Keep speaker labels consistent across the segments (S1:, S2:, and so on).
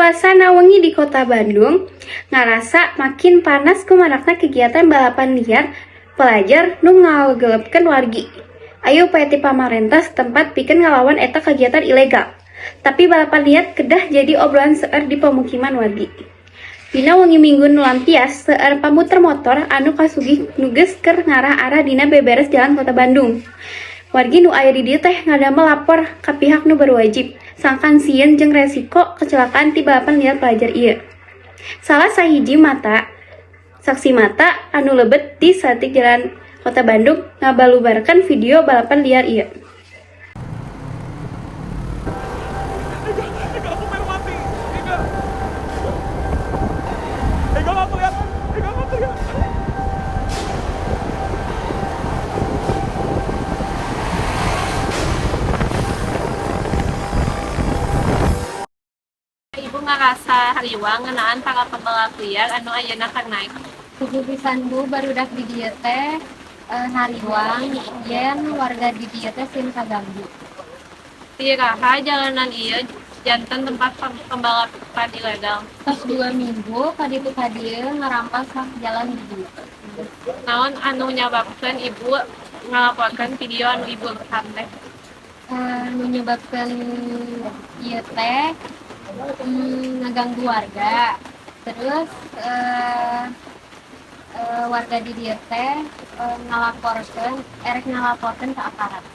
S1: Suasana wengi di Kota Bandung ngarasa makin panas ku marakna kegiatan balapan liar pelajar nu ngagelepeun wargi. Aya upaya ti pamarentah setempat pikeun ngalawan eta kegiatan ilegal. Tapi balapan liar kedah jadi obrolan seueur di pemukiman wargi. Dina wengi Minggu nu lampias, seueur pamuter motor anu kasugih nu geus keur ngarah-arah dina beberes jalan Kota Bandung. Wargi nu aya di dieu teh ngadamel lapor ka pihak nu berwajib, sangkan sieun jeung resiko kecelakaan ti balapan liar pelajar ieu. Salah sahiji saksi mata anu lebet di saeutik jalan Kota Bandung ngabalubarkeun video balapan liar ieu.
S2: Ega, Ega, aku pengen mati. Ega. Ega nggak kelihatan. Ega nggak kelihatan.
S3: Ibu ngarasa hariwang ngeunaan para pembalap liar anu ayeuna keur naik?
S4: Puguh pisan, Bu, barudak di dieu teh hariwang yen warga di dieu teh sieun kaganggu.
S3: Ti iraha jalanan ieu janten tempat pembalapan ilegal?
S4: Tos 2 minggu kaditu ka dieu ngarampas hak jalan di dieu.
S3: Naon anu nyababkeun Ibu ngalaporkeun video anu Ibu rekam teh?
S4: Nu nyebabkeun ieu teh ngaganggu warga. Terus warga di dieu teh ngalaporkeun, erek ngalaporkeun ke aparat.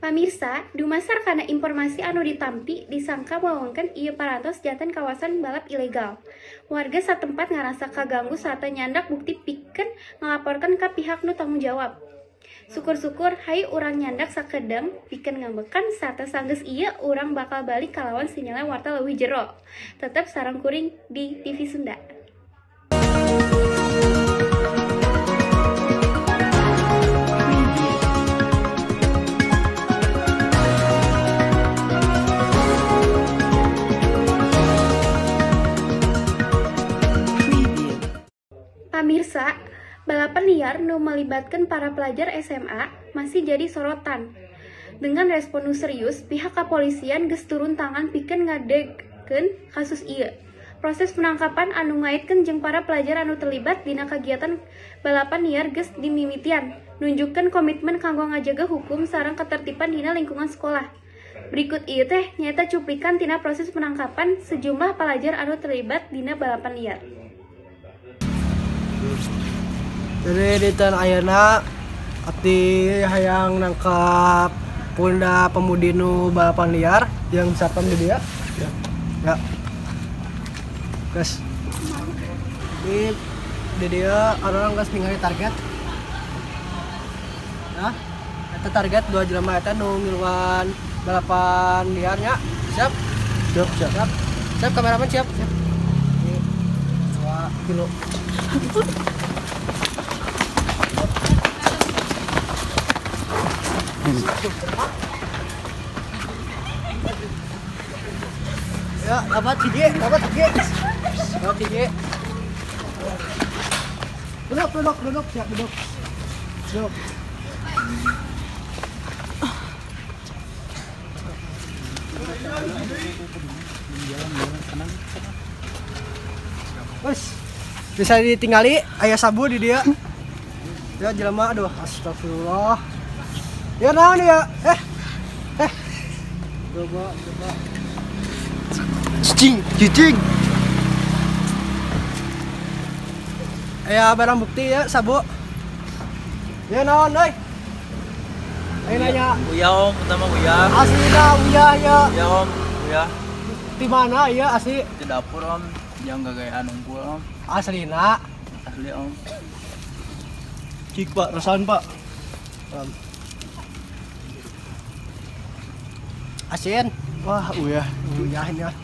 S1: Pamirsa, dumasar kana informasi anu ditampi disangka wewengkon ieu parantos janten kawasan balap ilegal. Warga satempat ngarasa kaganggu sarta nyandak bukti pikeun ngalaporkeun ka pihak nu tanggung jawab. Syukur-syukur hayu urang nyandak sakedeng pikeun ngambekan sarta sanggeus ieu urang bakal balik kalawan sinyalemen warta leuwih jero. Tetep sareng kuring di TV Sunda. Pamirsa, balapan liar nu melibatkan para pelajar SMA masih jadi sorotan. Dengan respon nu serius, pihak kepolisian geus turun tangan pikeun ngadegkeun kasus ieu. Proses penangkapan anu ngaitkeun jeung para pelajar anu terlibat dina kegiatan balapan liar geus dimimitian, nunjukkeun komitmen kanggo ngajaga hukum sareng ketertiban dina lingkungan sekolah. Berikut ieu teh nyaeta cuplikan tina proses penangkapan sejumlah pelajar anu terlibat dina balapan liar.
S5: Jadi dinten ayeuna abdi hayang nangkap punda pemudi nu balapan liar yang satpam di dia. Ya. Ya. Guys. Di dia orang geus ningali target. Nah, eta target dua jelema eta nu ngiluan balapan liarnya. Siap?
S6: Siap, siap.
S5: Siap. Siap, kameramen siap. Siap. Ini 2 kilo. Ya, dapat hiji, dapat hiji. Dapat hiji. Duduk, duduk, duduk, siap duduk. Duduk. Wes, bisa ditinggali aya sabu di dia. Ya jelema, aduh, astagfirullah. Ya naon ya? Eh. Eh. Coba, coba.
S6: Cicing, cicing.
S5: Aya barang bukti ya sabu. Ya naon euy? Ayo nanya.
S6: Uya Om, pertama Uya.
S5: Aslina uya ya.
S6: Uya Om, Uya.
S5: Di mana ya asli?
S6: Di dapur Om, yang gagayaan unggul Om.
S5: Aslina.
S6: Asli Om. Cik Pak, rasain Pak.
S5: Asin.
S6: Wah, Uya.
S5: Uya ini ya.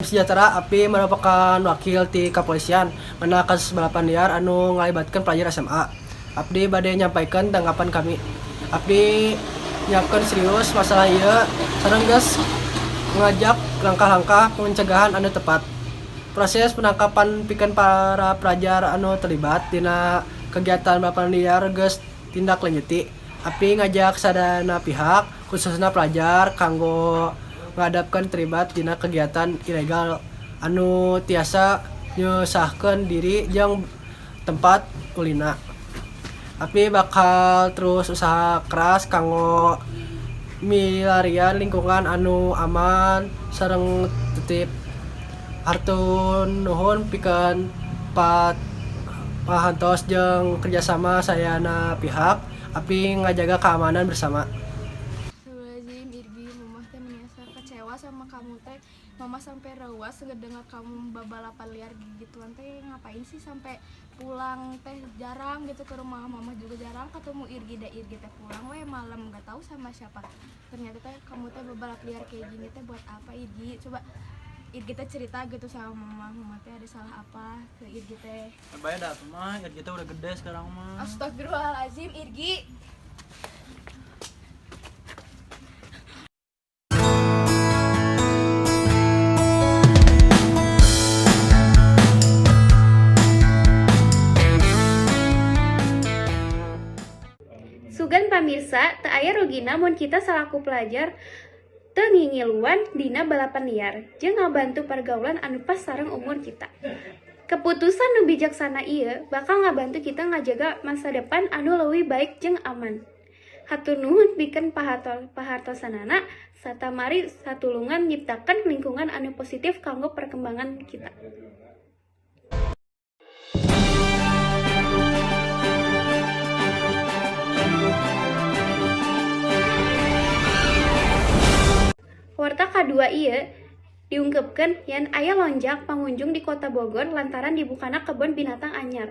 S5: Sejahtera, Abdi merupakan wakil ti kepolisian ngeunaan kasus balapan liar anu ngalibatkeun pelajar SMA. Abdi bade nyampaikan tanggapan kami. Abdi nyiapkeun serius masalah ieu sareng geus ngajak langkah-langkah pencegahan anu tepat. Proses penangkapan pikeun para pelajar anu terlibat dina kegiatan balapan liar geus tindak lanjuti. Abdi ngajak sadayana pihak, khususna pelajar, kanggo ngadapkeun terlibat dina kegiatan ilegal anu tiasa nyusahkeun diri jeung tempat ulinna. Abdi bakal terus usaha keras kanggo milarian lingkungan anu aman sareng tertib. Hatur nuhun pikeun pahantos jeung kerjasama sadayana pihak. Abdi ngajaga keamanan bersama.
S7: Astagfirullahaladzim, Irgi, Mama teh meni asa kecewa sama kamu teh. Mama sampai reuas ngedengar kamu balapan liar gituan teh, ngapain sih sampai pulang teh jarang gitu ke rumah. Mama juga jarang ketemu Irgi, da Irgi teh pulang we malam nggak tahu sama siapa. Ternyata teh kamu teh balap liar kayak gini teh buat apa, Irgi? Coba Irgi teh cerita gitu sama Mama, Mama teh ada salah apa ke Irgi teh?
S6: Bayar dah mah, kita udah gede sekarang mah.
S7: Astagfirullahaladzim, Irgi.
S1: Sugan pamirsa, teu aya rugina mun kita salaku pelajar teu ngingiluan dina balapan liar jeung ngabantu pergaulan anu pas sareng umur kita. Keputusan nu bijaksana ieu bakal ngabantu kita ngajaga masa depan anu leuwih baik jeung aman. Hatur nuhun pikeun pahartosanana satamari satulungan nyiptakeun lingkungan anu positif kanggo perkembangan kita. Warta kadua ieu diungkepkeun yen aya lonjak pangunjung di Kota Bogor lantaran dibukana kebon binatang anyar.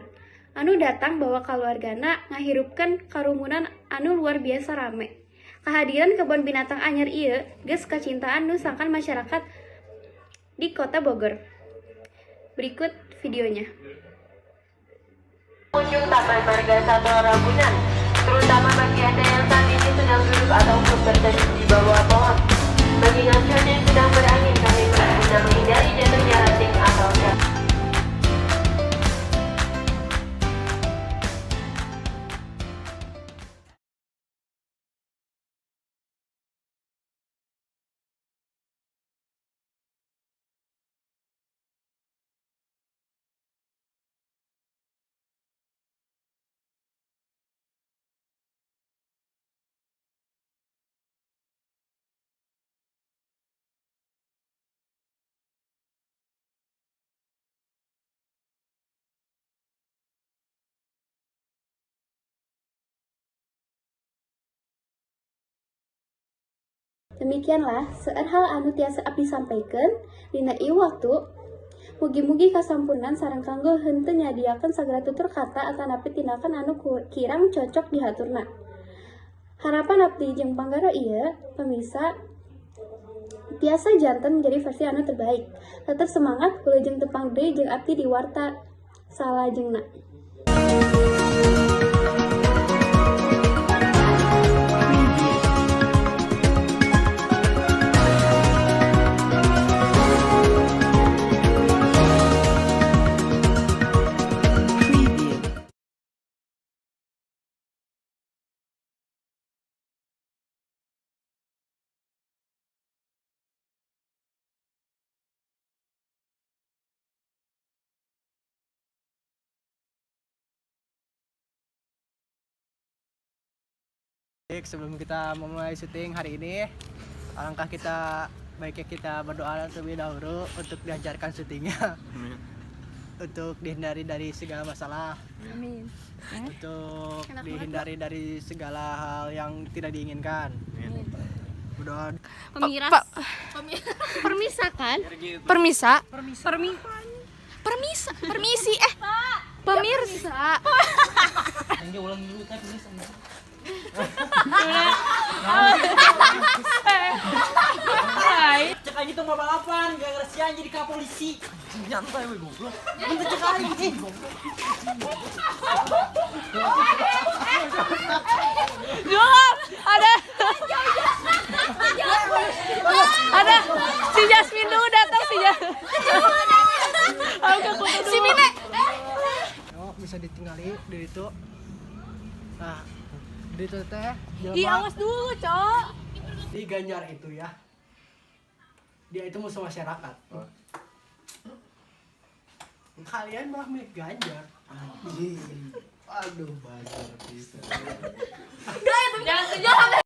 S1: Anu datang bawa kaluargana ngahirupkeun karumunan anu luar biasa rame. Kehadiran kebon binatang anyar ieu geus kacintaan nu sangkan masyarakat di Kota Bogor. Berikut videonya.
S8: Pengunjung Taman Marga Satwa Ragunan, terutama bagi Anda yang saat ini sedang duduk ataupun berteduh di bawah pohon. Mengingat cuaca yang sedang berangin, kami guna menghindari jatuhnya ranting atau
S1: Demikianlah seueur hal anu tiasa abdi sampaikan dina ieu waktu. Mugi-mugi kasampurnan sareng kanggo henteu nyadiakeun sagala tutur kata atanapi tindakan anu kirang cocok dihaturna. Harapan abdi jeung panggaro ieu, pemirsa tiasa janten menjadi versi anu terbaik. Tetep semangat, wilujeng tepang deui jeung abdi di warta salajengna.
S5: Baik, sebelum kita memulai syuting hari ini, alangkah kita baiknya kita berdoa terlebih dahulu untuk dilancarkan syutingnya.
S6: Amin.
S5: Untuk dihindari dari segala masalah.
S7: Amin.
S5: Untuk
S7: Enak banget,
S5: dihindari dari segala hal yang tidak diinginkan.
S6: Amin.
S5: Berdoa.
S3: Pemiras. Permisa kan?
S7: Permisa. Permisa. Permisi pemirsa.
S6: Ini ulang dulu kan ini. Cek
S9: aing itu mau balapan, gara-gara si aing jadi ka polisi.
S6: Nyantai we goblok.
S9: Bentar cek aing ih.
S3: Jual, ada ada si Jasmine dulu datang si Jasmine. Aku ke si Mine.
S5: Oh, bisa ditinggali di itu. Nah, di itu teh
S3: Ih,
S5: jelema
S3: awas dulu, Cok.
S5: Di Ganjar itu ya. Dia itu musuh masyarakat. Kalian malah milik Ganjar.
S6: Aduh, banyak bisa.
S3: Jangan jangan.